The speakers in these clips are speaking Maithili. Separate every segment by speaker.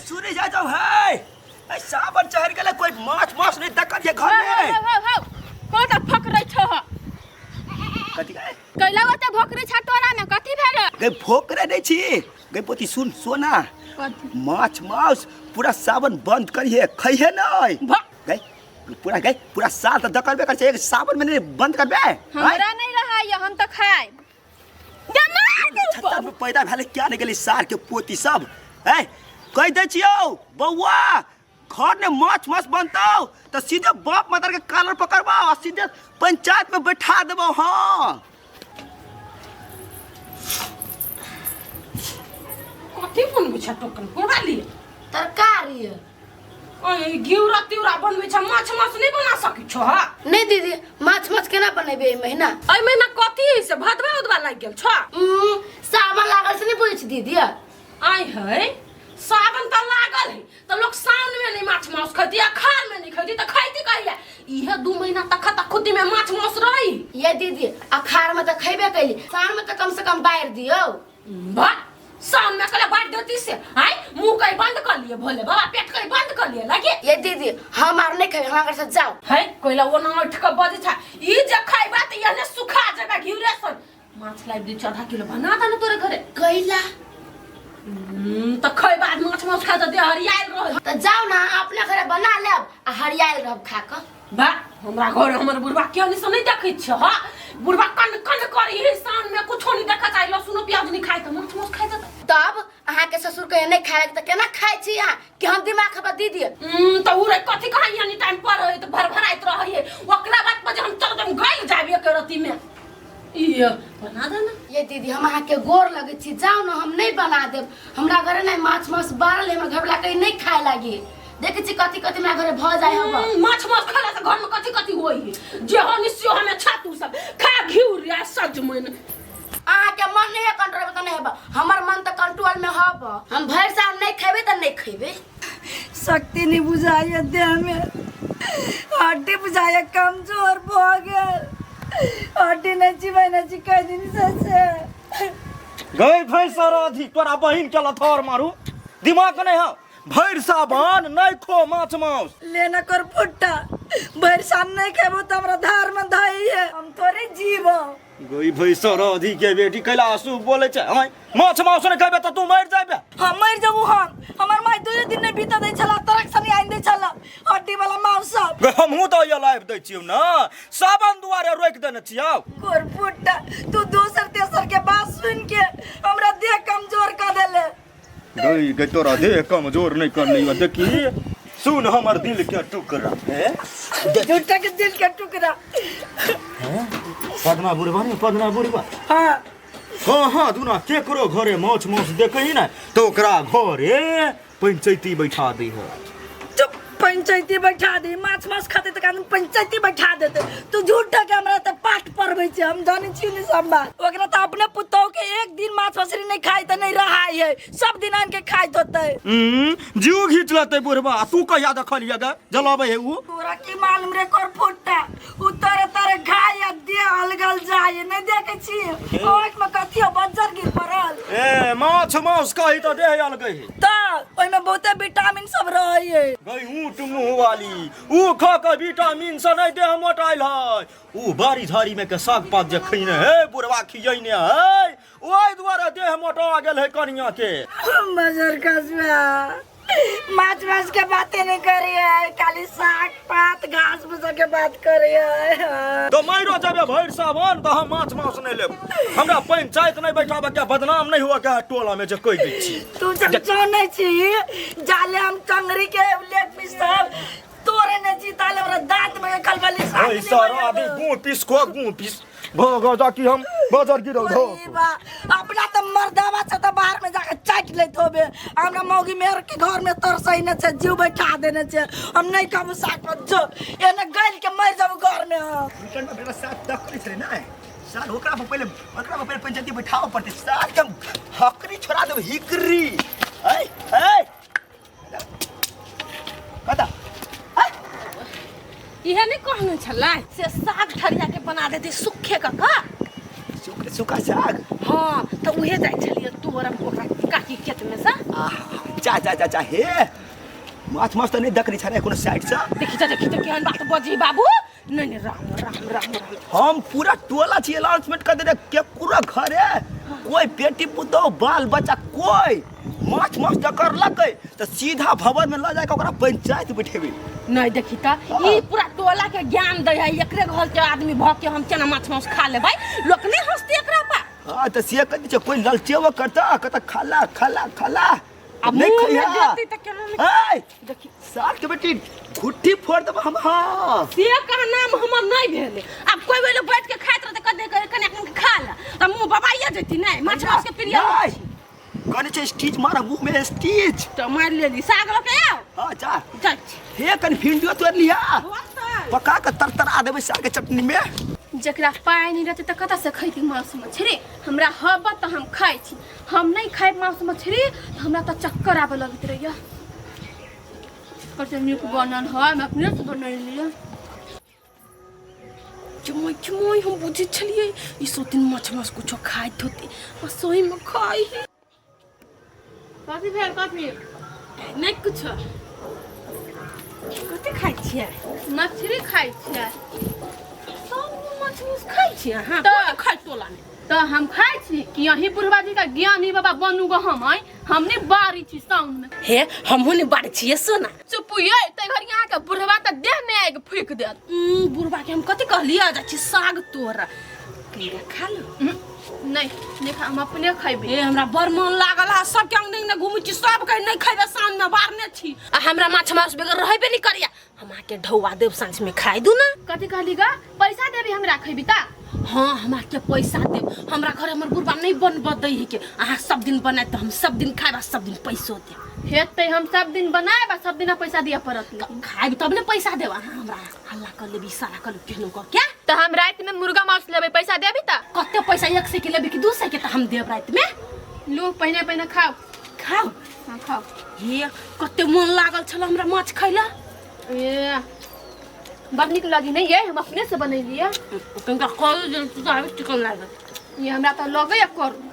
Speaker 1: सुने जा जाओ है ए सावन चढ़ गेलै, कोई माछ मास नहीं देखल ये घर में।
Speaker 2: हौ हौ हौ, कत फकरै छह?
Speaker 1: कथी गए?
Speaker 2: कैला ओते भोकरै छ तोरा में कथी भेल?
Speaker 1: गई, भोकरे नहीं छी गई पोती, सुन सोना।
Speaker 2: कथी?
Speaker 1: माछ मांस पूरा सावन बंद करिए, खइहे नहीं।
Speaker 2: भक।
Speaker 1: गई पूरा, गई पूरा साल तो दकरबे कर छै, एक सावन में नहीं बंद करबे?
Speaker 2: हमरा नहीं रहाय, हम तो खाए।
Speaker 1: छत्ता में पैदा भेलै क्या नहीं गेलै सार के पोती सब। ए कहि दै छियौ बौआ, घर में माछ मास बनतौ तऽ सीधे बाप मदर के कालर पकड़बौ आ सीधे पंचायत में बैठा देबौ। हाँ।
Speaker 3: कथी बनबै छै टोकन कोड़ाली?
Speaker 4: तरकारी।
Speaker 3: ओए, घिउरा तिउरा बनबै छै, माछ मास नहि बना सकै छौ? हा।
Speaker 4: नहीं दीदी, माछ माछ केना बनेबे एहि महीना?
Speaker 3: एहि महीना कथी है से भदवा उदवा लागि गेल छौ?
Speaker 4: सावन लागल से नहीं बुझै छी दीदी।
Speaker 3: आइ है, सावन तऽ लागल है तऽ लोक सावन में नहीं माछ मांस खैती, अखाड़ में नहीं खैती तऽ खैती कहिया? इहे 2 महीना तक तक खुदी में माछ मांस रही।
Speaker 4: ये दीदी, अखाड़ में तऽ खैबे कैली, सावन में तऽ कम से कम बारि दियौ।
Speaker 3: वाह, सावन में कले बांट देती से आइ मुंह कहीं बंद कर लिए, भोले बाबा पेट कहीं बंद कर लिए लगे।
Speaker 4: ये दीदी, हम आर नहीं खेबै, हमरा घर से जाओ।
Speaker 3: है, कोइला वो ना उठ के बजे छा, ई जे खैबा त यने सुखा जेबा घिउरे सन। माछ लाइब दी, आधा किलो बना दे ना तोरे घरे।
Speaker 4: कैला?
Speaker 3: त खैबा माछ माछ खा त देह हरियाइल रह।
Speaker 4: तऽ जाओ ना, अपना घरे बना लेब आ हरियाइल रहब खा कऽ।
Speaker 3: बा, हमरा घर हमर बुढ़बा क्यों नहीं से नहीं देखै छ? हा, बुढ़बा कन कन करी है, साँझ में कुछो नहीं देखा चाहे, लहसुनो प्याज नहीं खाए त माछ माछ खाए त।
Speaker 4: तब अहाँके ससुर के नहीं खाए तऽ केना खाइ छी अहाँ? केहन दिमाग खबर दीदी।
Speaker 3: त उ रे कथी कहै यानी टाइम पर है त भरभराइत रहै है, ओकरा बात पर जे हम चल हम गइल जाबे के रति में ई बना दे ना।
Speaker 4: ये दीदी, हम अहाँके गोर लगै छी, जाउ ने, हम नहीं बना देब। हमरा घरे नहीं माछ माछ बारल है, हमरा घरवला कहीं नहीं खाए लागी। देखै छी कथी कथी हमरा घरे भऽ जाइ हब।
Speaker 3: माछ माछ खाला से घर में कथी कथी होई है जे हो निश्चय हमें छातू सब खा घिउ रे सजमनि।
Speaker 4: अहाँके मन नहीं है कंट्रोल में तऽ नहीं हेब, हमर मन तऽ कंट्रोल में हब। हम भरि साल नहीं खेबै तऽ नहीं खेबै।
Speaker 5: शक्ति नहीं बुझाइए देह में, हड्डी बुझाइए कमजोर भऽ गेल, हड्डी नहीं चिबै नहीं छी कई दिन से से।
Speaker 6: गई भैंस अधिक तोरा बहिन के लथौर मारू, दिमाग नहीं है? भरि सावन नहीं खो माछ मांस।
Speaker 5: लेना कर फुट्टा, भरि साल नहीं खेबो तो हमरा धार में धई है, हम थोड़े जीवो।
Speaker 6: गई भैंस अधिक के बेटी, कैला अशुभ बोले छै? आँय, माछ मांस नहीं खेबे तऽ तू मरि जाबे।
Speaker 5: हम मरि जबू हम? हमर माय दुए दिन नहीं बीत दै छला, तरक सनी आनि दै छला हड्डी वाला मांस सब।
Speaker 6: गई, हमहूँ तऽ ये लाइव दै छियौ ने, सावन दुआरे रोकि देने छियौ।
Speaker 5: गोर फुट्टा, तू दोसर तेसर के बात सुन के हमरा देह कमजोर कर देले।
Speaker 6: गई गई, तोरा देह कमजोर नहीं करनी है, देखी सुन हमर दिल के टुकड़ा हे।
Speaker 5: झूठा के दिल के टुकड़ा।
Speaker 6: पदमा बुढ़बा ने, पदमा बुढ़बा।
Speaker 5: हाँ।
Speaker 6: कहाँ दुना केकरो घरे माछ मांस देखही ने तो ओकरा घरे पंचायती बैठा दी है।
Speaker 5: चुप, पंचायती बैठा दी? माछ माछ खाते तऽ आदमी पंचायती बैठा देते? तू झूठा के हमरा तऽ पाठ पढ़बै छै, हम जानै छी ने सब बात। ओकरा तऽ अपने पुतोह के एक दिन माछ मछली नहीं खाई तऽ नहीं रहाई है, सब दिन आन के खाइत होतै।
Speaker 6: जीव घीच लेतै बुढ़बा, आ तू कहिया देखलियै गे जलाबै है उ?
Speaker 5: तोरा की मालूम रे कर फुट्टा, उ तोरे तोरे खाय आ देह अलगल जाय, नहीं देखे छी आँख में कथी हो बज्जर गिर पड़ल।
Speaker 6: ए, माछ मांस कही तऽ देह अलगै है।
Speaker 5: तऽ ओहिमे बहुते विटामिन सब रहै है।
Speaker 6: गई ऊँट मुँह वाली, ऊ खा के विटामिन से नहीं देह मोटाइल है, ऊ बाड़ी झाड़ी में के साग पात जे खैने है बुढ़वा खियैने है, ओहि दुआरे देह मोटा गेल है कनिया के।
Speaker 5: मजर कसबा, माछ माछ के बातें नहीं करिए, खाली साग पात घास भूसा के बात करिए।
Speaker 6: तो मारो जबे भरि सावन तऽ हम माछ मांस नहीं लेब, हमरा पंचायत नहीं बैठाबे के, बदनाम नहीं हुआ के टोला में जे कहि दै छी।
Speaker 5: तू जब जानै छी, जाले हम टंगरी के लेग पीस सब तोरे ने छी ताले हमरा दांत में खलबली साग
Speaker 6: ओइ
Speaker 5: नहीं
Speaker 6: सारा
Speaker 5: बनेबो।
Speaker 6: आदमी गुँ पीस खो, गुँ पीस भ ग जा कि हम बाजार गिरल धो।
Speaker 5: अरे बा, अपना तऽ मर्दावा छै तऽ बाहर में जाके चाटि लैत होबे, हमरा मौगी मेहर के घर में तरसै ने छै, जीव बैठा देने छै। हम नहीं खाबू साग पर, जो एने गल के मर जाबू घर में हम।
Speaker 1: वीकेंड में बेटा साथ तक करै छलै ने साल, ओकरा पर पहिले, ओकरा पर पहिले पंचायती बैठाबऽ पड़तै साल के, हम हकरी छोड़ा देब हिकरी। ऐ ऐ कतऽ?
Speaker 3: इहे नहीं कहने छलै से साग ठरिया के बना देती सुखे कऽ कऽ।
Speaker 1: सूखा साग।
Speaker 3: हाँ, तऽ उहे जाइ छलियै तोरा ओकरा काकी खेत में से।
Speaker 1: आहा। जा जा जा जा हे माछ माछ तऽ नहि देखने छलै कोनो साइडसँ।
Speaker 3: देखी तऽ, देखी तऽ, केहन बात बजी बाबू। नहीं नहीं, राम राम राम राम।
Speaker 1: हम पूरा टोला छी अनाउंसमेंट कर देने के पूरा घरे कोई बेटी पुतोह बाल बच्चा कोई माछ माछ करलकै तऽ सीधा भवन में लऽ जाके ओकरा पंचायत बैठेबै।
Speaker 3: नहीं देखी तऽ ई पूरा टोला के ज्ञान दै है, एकरे घर के आदमी भ के हम केना माछ मांस खा लेबै, लोक नहीं हंसते एकरा पर।
Speaker 1: हाँ तऽ से कथी छै, कोई ललचेबो करता कहता खाला खाला खाला।
Speaker 3: अब
Speaker 1: नहीं
Speaker 3: मुंह में
Speaker 1: खैया।
Speaker 3: देती तऽ केना नहीं।
Speaker 1: ऐ
Speaker 3: देखी
Speaker 1: सार के बेटी घुट्ठी फोड़ देब हम। हाँ
Speaker 3: से का नाम हमर नहीं भेले। अब कोई वेले बैठ के खाइत रहते कदे कने कने के खा ले त मुंह बबाइया जैती। नहीं माछ मांस के प्रिय
Speaker 1: नहीं कने छै स्टिच मार मुंह में स्टिच।
Speaker 3: तो मार लेली साग लऽ के आओ।
Speaker 1: हाँ जा
Speaker 3: जाइ छी।
Speaker 1: हे कन भिंडियो तोड़ लिया पका के तरतरा देबै साग के चटनी में।
Speaker 2: जकरा पाइ नहीं रहतै तऽ कतऽ से खैती मांस मछली? हमरा हबत तऽ हम खाइ छी, हम नहीं खाइ मांस मछली तऽ हमरा तऽ चक्कर आबऽ लगैत रहैया। कते नीक बनल है, हम अपने से बनेलियै।
Speaker 3: चमोय चमोय हम बुझै छलियै ई सौ दिन माछ मांस कुछो खाइत होते आ सही में खाइ है।
Speaker 2: कथी भेल कथी?
Speaker 3: नहीं कुछो। कथी खाइ छियै?
Speaker 2: मछली खाइ छियै।
Speaker 3: सब माछ मांस खाइ छियै अहाँ?
Speaker 2: तऽ-
Speaker 3: कोन खाइ टोला में?
Speaker 2: तऽ हम खाइ छी कि अहीं बुढ़वा जी का ज्ञानी बाबा बनू गो हम आइ, हम नहीं बारी छी साउन में।
Speaker 3: हे हमहूँ नहीं बारी छियै सोना।
Speaker 2: चुप ये तै घड़ी अहाँ के बुढ़वा तऽ देह में आगि फूकि देत।
Speaker 3: बुढ़वा के हम कथी कहलियै, जाइ छी साग तोड़ कनिका खा लो।
Speaker 2: नहीं नहीं खा, हम अपने खैबै।
Speaker 3: ए हमरा बड़ मन लागल है, सबके अंगने अंगने घुमै छी, सब कहे नहीं खैबै साँझ में बारने छी आ हमरा माछ मांस बगैर रहबे नहीं करिया। हम अहाँके ढौआ देब साँझ में खाइ दू ना।
Speaker 2: कथी कहली गा? पैसा देबी हमरा खैबी ता?
Speaker 3: हाँ हम अहाँके पैसा देब, हमरा घरे हमर बुढ़बा नहीं बनब दै है के अहाँ सब दिन बनाए तऽ हम सब दिन खायब आ सब दिन पैसो देब।
Speaker 2: हेतै हम सब दिन बनायब आ सब दिन पैसा दिअ पड़त।
Speaker 3: खायब तब ने पैसा देब। अहाँ हमरा हल्ला कर लेबी इशारा कर लेबी केहनो कऽ के।
Speaker 2: तऽ हम राति में मुर्गा मांस लेबै, पैसा देबी तऽ?
Speaker 3: कते पैसा, 100 के लेबी कि 200 के? तऽ हम देब राति में।
Speaker 2: लू पहिने पहिने खाउ।
Speaker 3: खाउ?
Speaker 2: हाँ खाउ।
Speaker 3: हे कते मन लागल छल हमरा माछ खैला।
Speaker 2: ए बड़ नीक लगी नहीं ये, हम अपने से बनेलियै।
Speaker 3: कनिका करू जे तू आबि चिकन लागल।
Speaker 2: ये हमरा तऽ लगैया करू।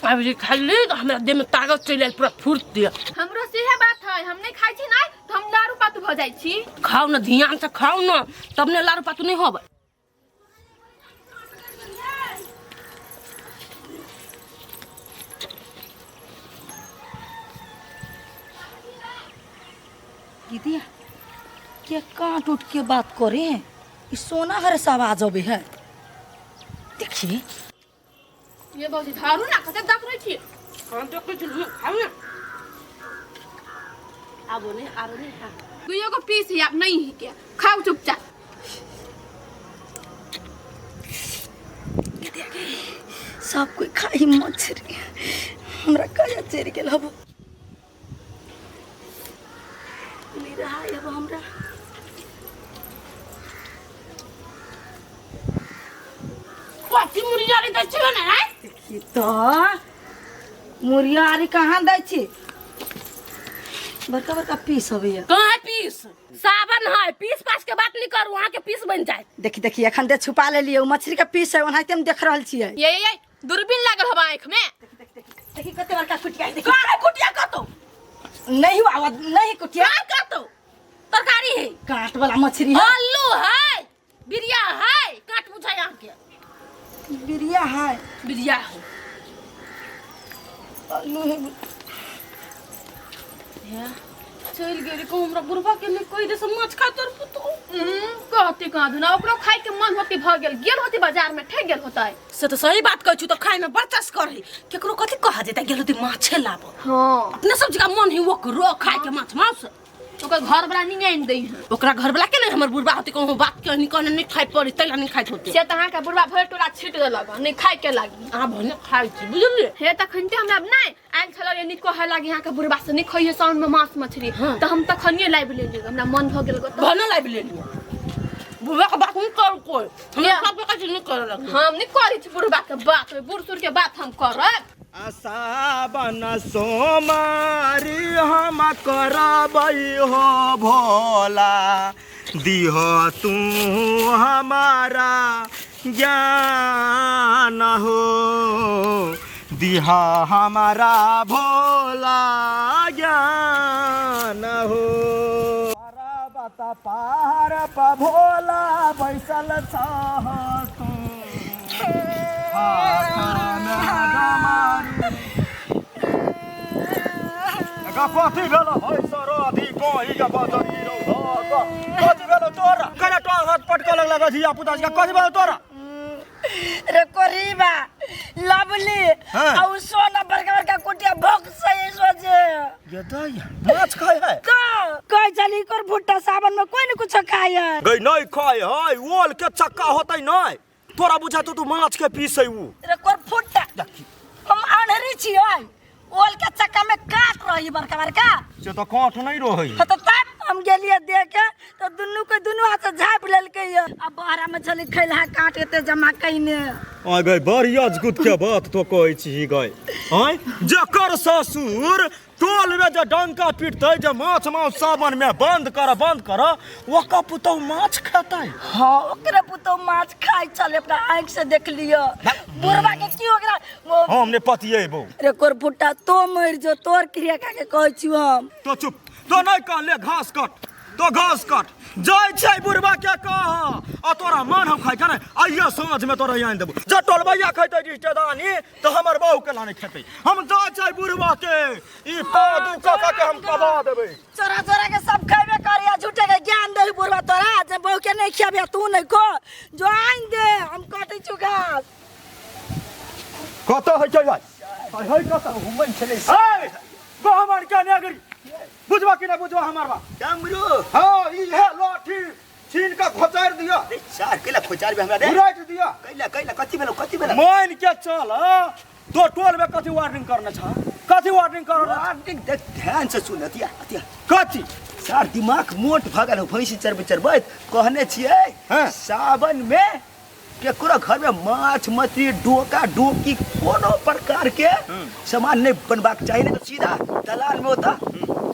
Speaker 3: आब जे खाली तऽ हमरा देह में ताकत चलि आयल, पूरा फुर्ती।
Speaker 2: हमरो सेहे बात है, हम नहीं खाइ छी ना तऽ हम लारू पातू भऽ जाइ छी।
Speaker 3: खाउ न ध्यान से खाउ न तब ने लारू पातू नहीं होबै।
Speaker 5: दीदी के कांट उठ के बात करे हैं, ई सोना घर से आवाज अबे है। देखिए
Speaker 2: ये बाबूजी धारू ना कते दक रही छी।
Speaker 3: हाँ देखै छी, खाउ ना। आबो नहीं आरो नहीं। हाँ
Speaker 2: दुइयो को पीस है, आप नहीं ही के खाओ चुपचाप।
Speaker 5: सब कोई खाई मछली, हमरा काया चढ़ गेल हबो। नहीं रहा है अब हमरा।
Speaker 3: कथी मुरियारी दै छियै ने आँय?
Speaker 5: देखिए तो मुरियारी कहाँ दै छी, बड़का बड़का पीस अबैया।
Speaker 3: कहाँ पीस? सावन है, पीस पास के बात नहीं करू, अहाँ के पीस बन जाए।
Speaker 5: देखी देखी एखन दे छुपा लेलियै, ओ मछली के पीस है, ओनाहिते हम देख रहल छियै।
Speaker 2: ये ये ये दूरबीन लागल हवा आँख में।
Speaker 5: देखी कते बड़का कुटिया है, देखी।
Speaker 3: कहाँ है कुटिया कतौ?
Speaker 5: नहीं हुआ, नहीं कुटिया।
Speaker 3: कहाँ कतौ? तरकारी है।
Speaker 5: काट वाला मछली है।
Speaker 3: आलू है, बिरिया है, काट बुझाय अहाँ के।
Speaker 5: बिरिया है।
Speaker 3: बिरिया है।
Speaker 5: आलू है।
Speaker 3: चलि गेल कहूँ हमरा बुढ़बा के नहीं कहि दे से माछ खा तोर पुतोह।
Speaker 2: कहते कहाँ दुना ओकरो खाइ के मन होती भऽ गेल, गेल होती बाजार में ठेक गेल होतै।
Speaker 3: से तऽ सही बात कहै छी, तऽ खाइ में बर्चस करे केकरो कथी कह जेतै, गेल होती माछे लाबऽ।
Speaker 2: हाँ
Speaker 3: अपने सब जगह मन ही ओकरो खाइ के माछ मांस।
Speaker 2: ओकर घर वाला नहीं आनि दै है।
Speaker 3: ओकरा घर वाला के नहीं, हमर बुढ़बा होती कहूँ बात के नहीं कहने नहीं खाइ पड़ी तैला नहीं खाइत होती।
Speaker 2: से तऽ अहाँके बुढ़बा भरि टोला छीट देलक, नहीं खाइ के लागी।
Speaker 3: अहाँ भने खाइ छी बुझलियै।
Speaker 2: हे तखन ते हमरा नहीं आयल छल ये निको है लागी अहाँके बुढ़बा से नहीं खइहे साउन में मांस मछली।
Speaker 3: हाँ।
Speaker 2: तऽ हम तखनिये लाबि लेलियै, हमरा मन भऽ गेल गो।
Speaker 3: भने लाबि लेलियै। बुढ़बा के बात नहीं करू कोई, हमरा
Speaker 2: या।
Speaker 3: सब के कहै छी नहीं करे लगे।
Speaker 2: हम नहीं करै छी बुढ़बा के बात, ओहि बूढ़ सूढ़ के बात हम करब।
Speaker 6: सावन सोमारी हम करबै हो भोला, दिह तू हमारा ज्ञान हो, दिहा हमारा भोला ज्ञान हो। बता पहाड़ पर भोला बैसल छह तू। कथी भेल है सर अथी कहीं के बजरी रौ कथी भेल तोरा? कने टांग हाथ पटकऽ लगलक धिया पुता के, कथी भेल तोरा?
Speaker 5: रे कोरीबा लवली।
Speaker 6: हाँ।
Speaker 5: आ उ सोना बड़का बड़का कुटिया भोग से सोचे
Speaker 6: ये दैया माछ खाय है।
Speaker 5: का कह चली कर भुट्टा सावन में कोई न कुछ खाय है।
Speaker 6: गई नहीं खाय है, ओल के चक्का होतै नहीं, तोरा बुझा तो तू माछ के पीसै उ।
Speaker 5: रे कोर फुट्टा हम अनहरी छियै, ओल के चक्का में काट रही बड़का बड़का।
Speaker 6: से तो कांठ नहीं रहै।
Speaker 5: हाँ तो तब हम गेलिए देखे तो दुनू के दुनू हाथ से झाँप लेलकै। आ बहरा में छली खैलहा काट एते जमा कइने।
Speaker 6: आ गई बड़ी अजगुत के बात तो कहै छी गई। आँय जकर ससुर टोल में जे डंका पीटतै जे माछ मांस सावन में बंद कर बंद कर, ओकर पुतहु माछ खेतै।
Speaker 5: हाँ ओकरे पुतहु माछ खाइ छलै, अपना आँखि से देख लियो। बुढ़वा के की ओकरा
Speaker 6: हम ने पतियेबौ।
Speaker 5: रे कोर फुट्टा तो मरि जो, तोर क्रिया खा के कहै छियौ हम।
Speaker 6: तो चुप, तो नहीं कहले घास कट, तो घास कट जाइ छै बुढ़वा के कह आ तोरा मन हम खाइ के ने आइयो साँझ में तोरा आनि देबौ। जे टोलबैया खैतै रिश्तेदानी तो हमर बहू के लाने खेतै। हम जाइ छै बुढ़वा के ई पादू काका के हम कबा देबै।
Speaker 5: चोरा चोरा के सब खैबे करिया, झूठे के ज्ञान देही बुढ़वा तोरा, जे बहू के नहीं खियाबिया तू नहीं खो, जो आनि दे हम कटै छु घास।
Speaker 6: कतऽ होइ छै भाइ? है कतऽ?
Speaker 1: घुमन छलै।
Speaker 6: ए गहमन के नेगरी बुझबा कि नहीं बुझबा हमर बात?
Speaker 1: डमरू।
Speaker 6: हाँ ई है लाठी छीन के खोचारि दिया।
Speaker 1: रे सार कैला खोचार बे हमरा रे?
Speaker 6: घुराटि दिया।
Speaker 1: कैला कैला कथी भेलो कथी भेलो?
Speaker 6: मान के चल तो टोल में कथी वार्निंग करने छ? कथी वार्निंग करने?
Speaker 1: वार्निंग देख ध्यान से सुन अतिया अतिया।
Speaker 6: कथी?
Speaker 1: सार दिमाग मोट भ गेल हो भैंसी चरबै चरबैत कहने छियै।
Speaker 6: हाँ।
Speaker 1: सावन में केकरो घर में माछ मछली डोका डोकी कोनो प्रकार के सामान नहीं बनबाक चाही, नहीं तो सीधा दलाल में होता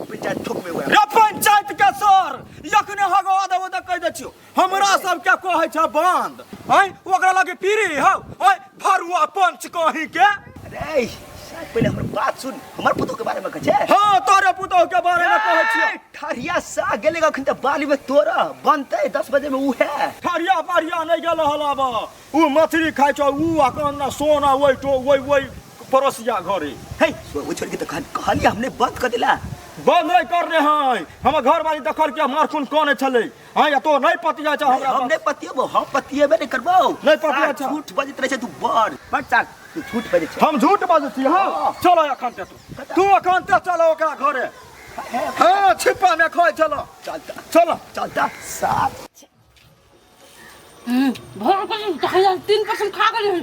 Speaker 1: पंचायत ठोक में हुआ।
Speaker 6: रे पंचायत के सर यखने हगवा देबो त कहि दै छियौ हमरा सब के कहै छ बंद। आँय ओकरा लगे पीरी हौ आँय भरुआ पंच कहीं के।
Speaker 1: अरे साहब पहले हमर बात सुन, हमर पुतोह के बारे में कहै छै।
Speaker 6: हाँ तोरे पुतोह के बारे में कहै छियौ।
Speaker 1: ठरिया सा गेलै अखन त बाली में तोरा बनतै 10 बजे में उहे।
Speaker 6: ठरिया बढ़िया नहीं गेल हल अब उ मछली खाइ छौ उ आ कन्ना सोना ओइ टो ओइ ओइ पड़ोसिया घरे।
Speaker 1: हे ओ छोड़ के त कहलियै हमने बंद कर देला।
Speaker 6: बंद नहीं करने है, हमर घर वाली देखल के मारखुन कोने छलै। हाँ या तो नहीं पतिया छ हमरा।
Speaker 1: हम नहीं पतियेबो, हम पतियेबे नहीं करबो।
Speaker 6: नहीं पतिया छ।
Speaker 1: झूठ बजैत रहै छै तू बड़ बड़ चाल, तू झूठ बजै छै।
Speaker 6: हम झूठ बजै छी? हाँ चलो अखन ते तू, तू अखन ते चलो ओकरा घरे। हाँ छिपा में खाइ चलो।
Speaker 1: चलता
Speaker 6: चलो
Speaker 1: चलता साफ।
Speaker 3: भर के 3% खा गेली।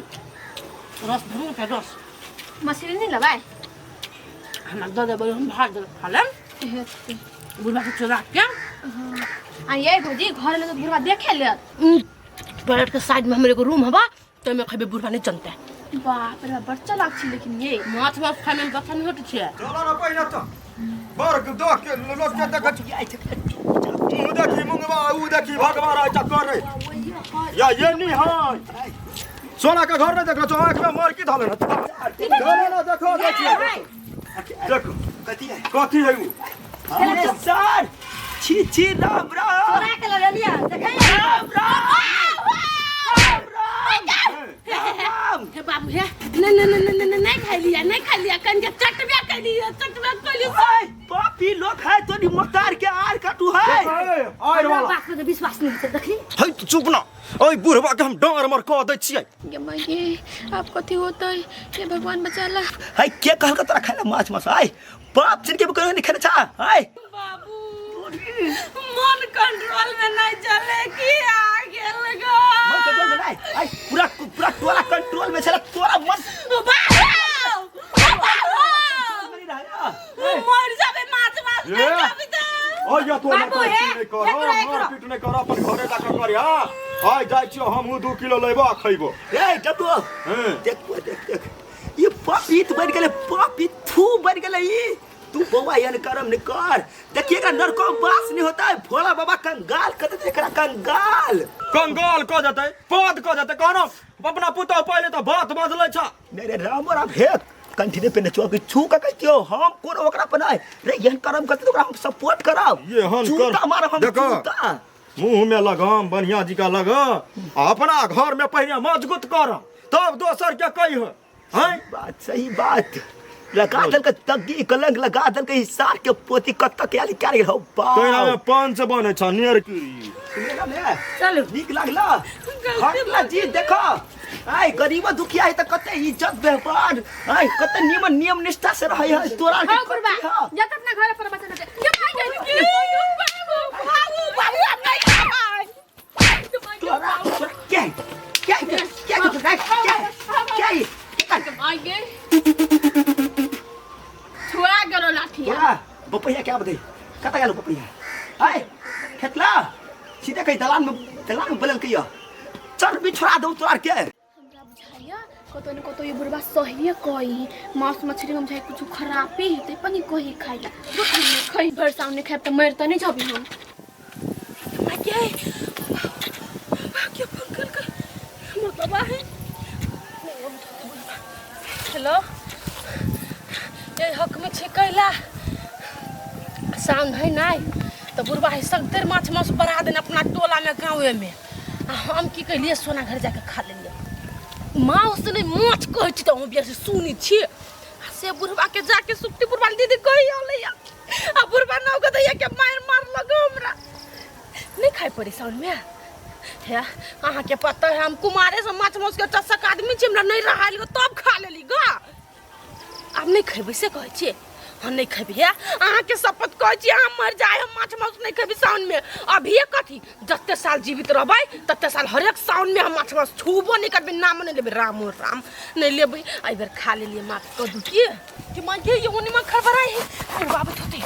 Speaker 3: रस भरू के रस।
Speaker 2: मछली नहीं लबाय?
Speaker 3: हमरा दऽ देबै हम भात देबै खा लेम। बुढ़वा के चोरा के।
Speaker 2: आ ये भौजी घर ले तो बुढ़वा देखे ले।
Speaker 3: टॉयलेट के साइड में हमर एगो रूम हबा तमे खैबे, बुढ़वा नहीं जनते।
Speaker 2: बाप रे बड़ चालाक छी लेकिन ये
Speaker 3: माछ माछ खाय में बच्चा नहीं होत छै।
Speaker 6: चलो ना पहिने त बर्ग दो के लोग के देखै छी। उ देखी मुंगवा उ देखी भगवा राय चक्कर रे या ये नहीं है सोना के घर नहीं देखलो छौ, आँख में मर की धले न। चलो ना देखो देखिए देखो
Speaker 1: कथी है
Speaker 6: कथी है उ?
Speaker 1: अरे सर छी छी राम राम
Speaker 5: चोरा के ले लिया देखै
Speaker 1: राम राम राम राम।
Speaker 3: हे बाबू हे नहीं नहीं नहीं नहीं नहीं खा लिया नहीं खा लिया कन के चटबे कर लिया चटबे कर लिया।
Speaker 1: ओए पापी लोग है तो मतार के आर काटू है।
Speaker 6: आर वाला
Speaker 4: बात पर विश्वास नहीं छै देखली।
Speaker 6: है तू चुप ना, ओइ बुढ़वा के हम डांर मर क दै छियै।
Speaker 2: गे माई आप कथी होतै, हे भगवान बचाला।
Speaker 1: है के कहल के तोरा खाइला माछ मांस? आय बाप चिन के कहियो नहीं खाने छा। आय
Speaker 3: बाबू मन कंट्रोल में नहीं चले कि आ गेल गो।
Speaker 1: मन कंट्रोल में नहीं आय पूरा पूरा तोरा कंट्रोल में छला तोरा मन
Speaker 3: मर जाबे माछ माछ नहीं खाबी त।
Speaker 6: ओइ या तो
Speaker 4: बाबू, हे,
Speaker 6: नहीं कर
Speaker 4: एकरो, एकरो।
Speaker 6: मारपीट नहीं कर अपन घरे जाके कर। हां आय जाइ छियो हमहु 2 किलो लेबो आ खइबो।
Speaker 1: ए डब्लू
Speaker 6: हैं
Speaker 1: देख देख देख ये पापी बन गेलै, पापी थू बन गेलै ई। तू बौआ एहन करम नहीं कर। देखिए एकरा नरको बास नहीं होता है, भोला बाबा कंगाल कर देते एकरा, कंगाल
Speaker 6: कंगाल कऽ देतै, पद कऽ देतै। कहनो अपना पुतोह पहिले तऽ बात बदलै छ।
Speaker 1: नहीं रे राम राम हे कंठीने पे नचुआ के छू के कहतियो हम कोनो ओकरा पर नहीं रे। एहन करम करते तो ओकरा हम सपोर्ट करब,
Speaker 6: एहन कर-
Speaker 1: जूता मारब हम
Speaker 6: देखो।
Speaker 1: जूता।
Speaker 6: मुंह में लगाम बढ़िया जी का लगा, आ अपना घर में पहले मजबूत कर तब दोसर के कही हैं।
Speaker 1: बात सही बात लगा दल के तग्गी कलंक लगा दल के हिसार के पोती कत्त के आली क्या हो
Speaker 6: तोरा में
Speaker 1: बाप
Speaker 6: पंच बने छ नेर की।
Speaker 1: सुनेला ने
Speaker 5: चलू।
Speaker 1: नीक लागला हटला जी। देखो आय गरीब दुखिया है त कते इज्जत व्यवहार आय कते नियम नियम निष्ठा से रहै है तोरा के
Speaker 2: हाँ बुढ़बा
Speaker 1: कथी है?
Speaker 2: जा त अपना घर पर बचल दे। ये भाग गई।
Speaker 3: भागू भागू, हम नहीं खाबै।
Speaker 1: तोरा तोरा क्या है? क्या है? क्या है? क्या है? क्या है? क्या है?
Speaker 2: भाग गई, छुआ गेलो लाठिया।
Speaker 1: तोरा बपैया क्या बदे कता गेलो बपैया आय खेतला सीधे कहीं दलान में, दलान में बलल कहिया चल भी छोड़ा दो तोरा के।
Speaker 2: हमरा बुझाइया कतो न कतो ये बुढ़बा सहिए कही मांस मछली हम बुझाइ कुछ खराबे हेतै पनि कही खाइला रुक हम नहीं खाइ भर सामने खाइब त मरि त नहीं जबी हम।
Speaker 3: भाग्य भाग्य फोन कर कर हमर बाबा है। हेलो, ये हक में छे कैला साउंड है नहीं तो बुढ़बा है सगदर माछ मांस बढ़ा देने अपना टोला में गाँवे में। आ हम की कहलिए सोना घर जाके खा लेलिए मांस नहीं माछ कहै छी तऽ हम बियाह से सुनै छी। आ से बुढ़बा के जाके सुक्ति बुढ़बा दीदी कही आलैया आ बुढ़बा नाव के दैया के मार मार लगो हमरा नहीं खाइ पड़ी साउन में। हे अहाँके पता है हम कुमारे से माछ मांस के चसक आदमी छी, हमरा नहीं रहा तब खा लेली गा। आब नहीं खेबै से कहै छियै, हम नहीं खेबै। हे अहाँके शपथ कहै छी अहाँ मर जाए हम माछ मांस नहीं खेबै साउन में। अभिये कथी जते साल जीवित रहबै तते साल हरेक साउन में हम माछ मांस छूबो नहीं करबै, नाम नहीं लेबै, रामो राम नहीं लेबै। एहि बेर खा लेलियै माफ कऽ दू की कि माँ ये ओनी में खड़बड़ाइ है। अरे बाबा थोते